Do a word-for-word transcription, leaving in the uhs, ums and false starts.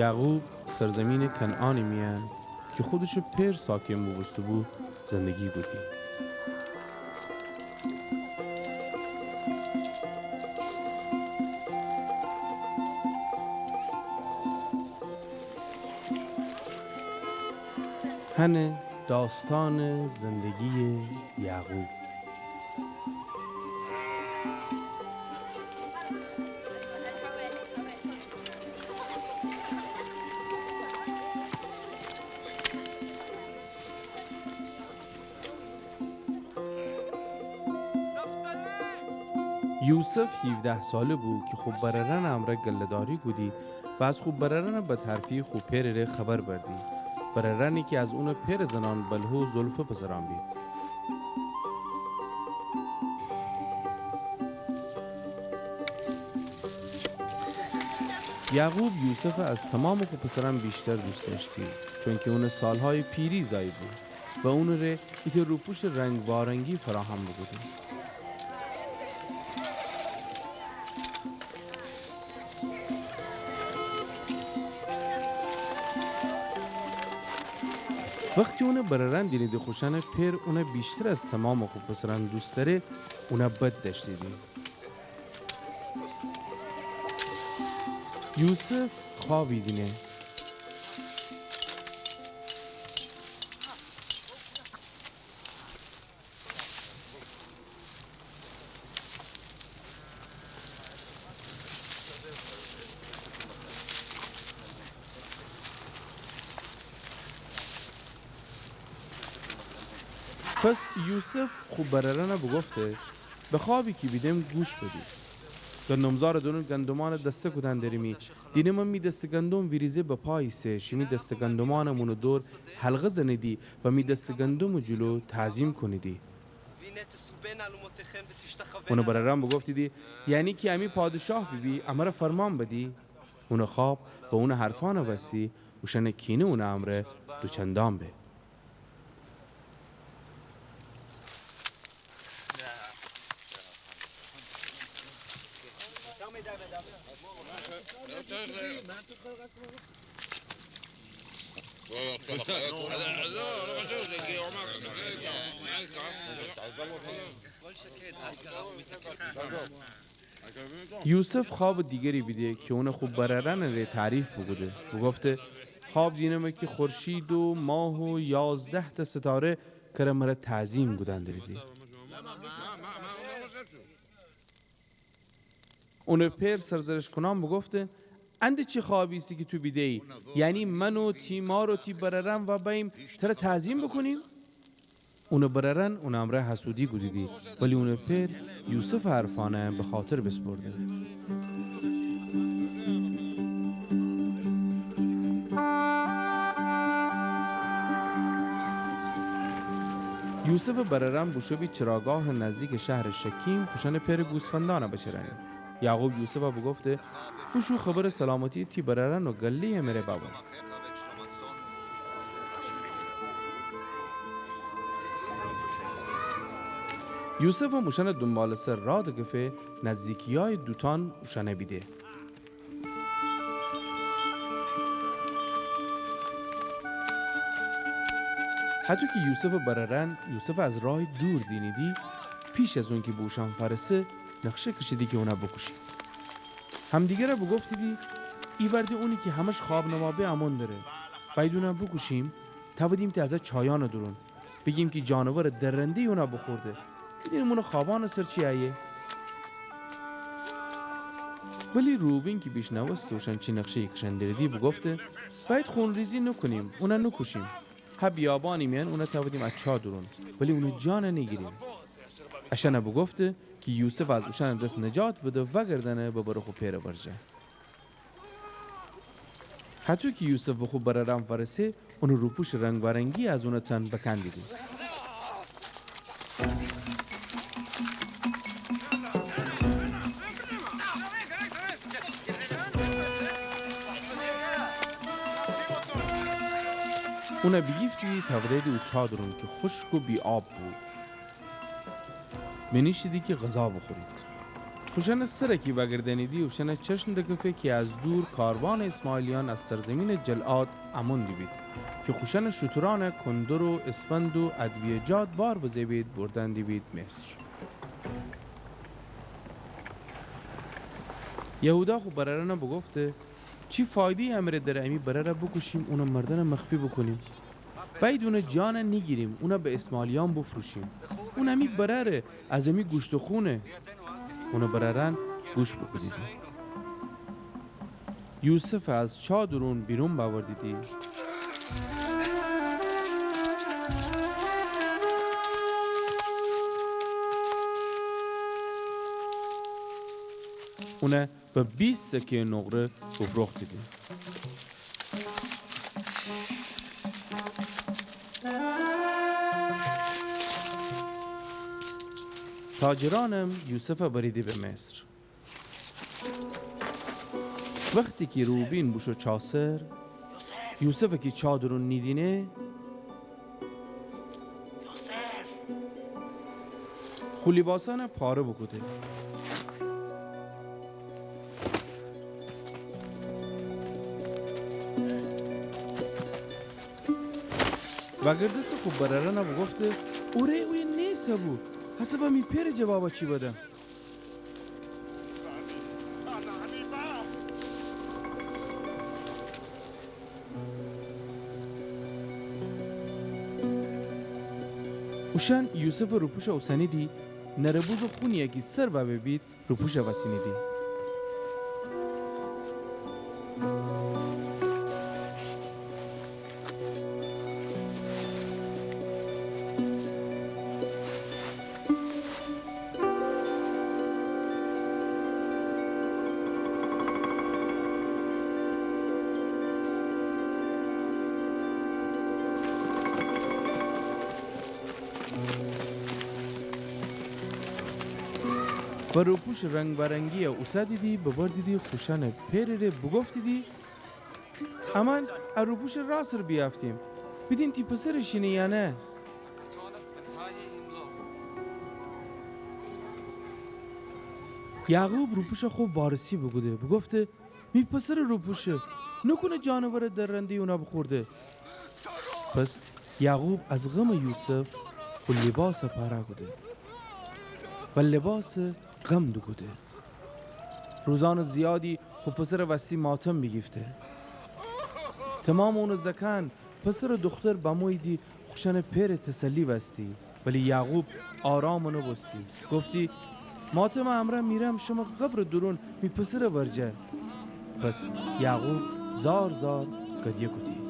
یعقوب سرزمینٚ کنعانٚ میأن کی خودشٚ پئر ساکن بوبوسته‌بو، زندگی کودی. هنه داستانٚ زندگییٚ یعقوب. یوسف هیوده ساله بو کی خو برأرأنٚ امرأ گله‌داری کودی و از خو برأرأنٚ بدحرفی خو پئرٚ ره خبر بردی. برأرأنی کی از اونٚ پئرٚ زنأن بلهه و زلفه پسرأن بید. یعقوب یوسفَ از تومامٚ خو پسرأن ویشتر دوست دأشتی، چونکی اونٚ سالهایٚ پیری زأی بو و اونٚ ره ایتأ روپوشٚ رنگ وارنگی فراهم بوکوده. وختی اونٚ برأرأن دینیدی خوشأنٚ پئر اونَ ویشتر از تومامٚ خو پسرأن دوست دأره، اونَ بد دأشتیدی. یوسف خوأبی دینه. پس یوسف خو برأرأنَ بوگفته: به خوأبی کی بیدم گوش بدید. گندم‌زارٚ دورون گندمأنَ دسته کودن دریمی، دینمم می دستٚ گندم ویریزه به پا ایسه، شیمی دستٚ گندمأنم اونٚ دور حلقه زنیدی و می دستٚ گندمٚ جلو تعظیم کونیدی. اونٚ برأرأن بوگفتیدی: یعنی کی امی پادشاه بیبی، امرَ فرمان بدی؟ اونٚ خوأب و اونٚ حرفأنٚ وستی اوشأنٚ کینه اونٚ امرأ دوچندان به. یوسف خوأبٚ دیگری بیده کی اونَ خو برأرأنٚ ره تعریف بوکوده. بوگفته: خوأب دینمه کی خورشید و ماه و یازده‌تأ ستاره کره مرَ تعظیم کودن دریدی. اونٚ پئر سرزنش کونان بوگفته: انده چی خوأبی ایسه کی تو بیده‌یی؟ یعنی من و تی مار و تی برأرأن وأ بأییم تره تعظیم بوکونیم؟ اونٚ برأرأن اونٚ امرأ حسودی کودیدی، ولی اونٚ پئر یوسفٚ حرفأنَ به خاطر بیسپرده. یوسفٚ برأرأن بوشو بید چراگاهٚ نزدیکٚ شهرٚ شکیم، خوشأنٚ پئرٚ گوسفندأنَ بچرأنید. یعقوب یوسفَ بوگفته: بوشو خبرٚ سلامتییٚ تی برأرأن و گله‌یٚ مره بأور. یوسفم اوشأنٚ دونبالٚ سر راه دکفه، نزدیکیأیٚ دوتان اوشأنَ بیده. هطو کی یوسفٚ برأرأن یوسفَ از رایٚ دور دینیدی، پیش از اونکی به اوشأن فأرسه، نقشه کشیدی کی اونَ بوکوشید. همدیگرَ بوگفتیدی: ایوأرده اونی کی همش خوأبنما به امون دره. بأید اونَ بوکوشیم، تأودیم تی از ا چایأنٚ دورون. بیگیم کی جانورٚ درنده‌یی اونَ بوخورده. بیدینیم اونٚ خوأبأنٚ سر چی ایه. ولی روبین کی بیشنوسته اوشأن چی نقشه‌یی کشأن دریدی، بوگفته: بأید خونریزی نوکونیم، اونَ نوکوشیم. هه بیابانٚ میأن اونَ تأودیم ا چا دورون، ولی اونٚ جانَ نیگیریم. اشأنَ بوگفته کی یوسفَ از اوشأنٚ دس نجات بده، وأگردأنه ببره خو پئرٚ ورجه. هطو کی یوسف به خو برأرأن فأرسه، اونٚ روپوشٚ رنگ وأرنگی از اونٚ تن بکندیدی. اونَ بیگیفتیدی تأودیدی او چا دورون کی خوشک و بی‌آب بو. بینیشتیدی کی غذا بوخورید. خوشأنٚ سرَ کی وأگردأنیدی، اوشأنَ چشم دکفه کی از دور کاروانٚ اسماعیلیأن از سرزیمینٚ جلعاد امون دیبید، کی خوشأنٚ شترأنَ کندر و اسفند و ادویه‌جات بار بزه‌بید، بردن دیبید مصر. یهودا خو برأرأنَ بوگفته: چی فایده‌یی امره دأره امی برأرَ بوکوشیم، اونٚ مردنَ مخفی بوکونیم؟ بأیید اونٚ جانَ نیگیریم، اونَ به اسماعیلیأن بوفروشیم. اون امی برأره، از امی گوشت و خونه. اونٚ برأرأن گوش بوکودیدی. یوسفَ از چا دورون بیرون بأوردیدی. اونَ به بیست سکه‌یٚ نقره بفروختیدی. تاجرأنم یوسفَ بریدی به مصر. وختی کی روبین بوشو چا سر، یوسفَ کی چا دورون نیدینه، خو لیباسأنَ پاره بوکوده. وأگردسه خو برأرأنَ بوگفته: اوره، اویه نیسه‌بو. هسه وا می پئرٚ جوابَ چی بدم؟ اوشأن یوسفٚ روپوشَ اوسنیدی، نربوزٚ خونی‌یَ کی سر وأبه بید، روپوشَ وسینیدی. و روپوشٚ رنگ وأرنگی‌یَ اوسدیدی، ببردیدی خوشأنٚ پئرٚ ره، بوگفتیدی: امأن ا روپوشٚ راسٚر بیأفتیم، بیدین تی پسرٚ شینه یا نه. یعقوب روپوشَ خو وارسی بوکوده، بوگفته: می پسرٚ روپوشه، نوکونه جانورٚ درنده‌یی اونَ بوخورده. پس یعقوب از غمٚ یوسف خو لیباسَ پاره کوده و لباسٚ غم دوکوده. روزأنٚ زیادی خو پسرٚ وستی ماتم بیگیفته. تومامٚ اونٚ زأکأن، پسر و دوختر بموییدی خوشأنٚ پئرٚ تسلی وستی، ولی یعقوب آرام نوبوستی. گفتی: ماتمٚ امرأ میرم، شمٚ قبرٚ دورون می پسرٚ ورجه. پس یعقوب زار زار گریه کودی.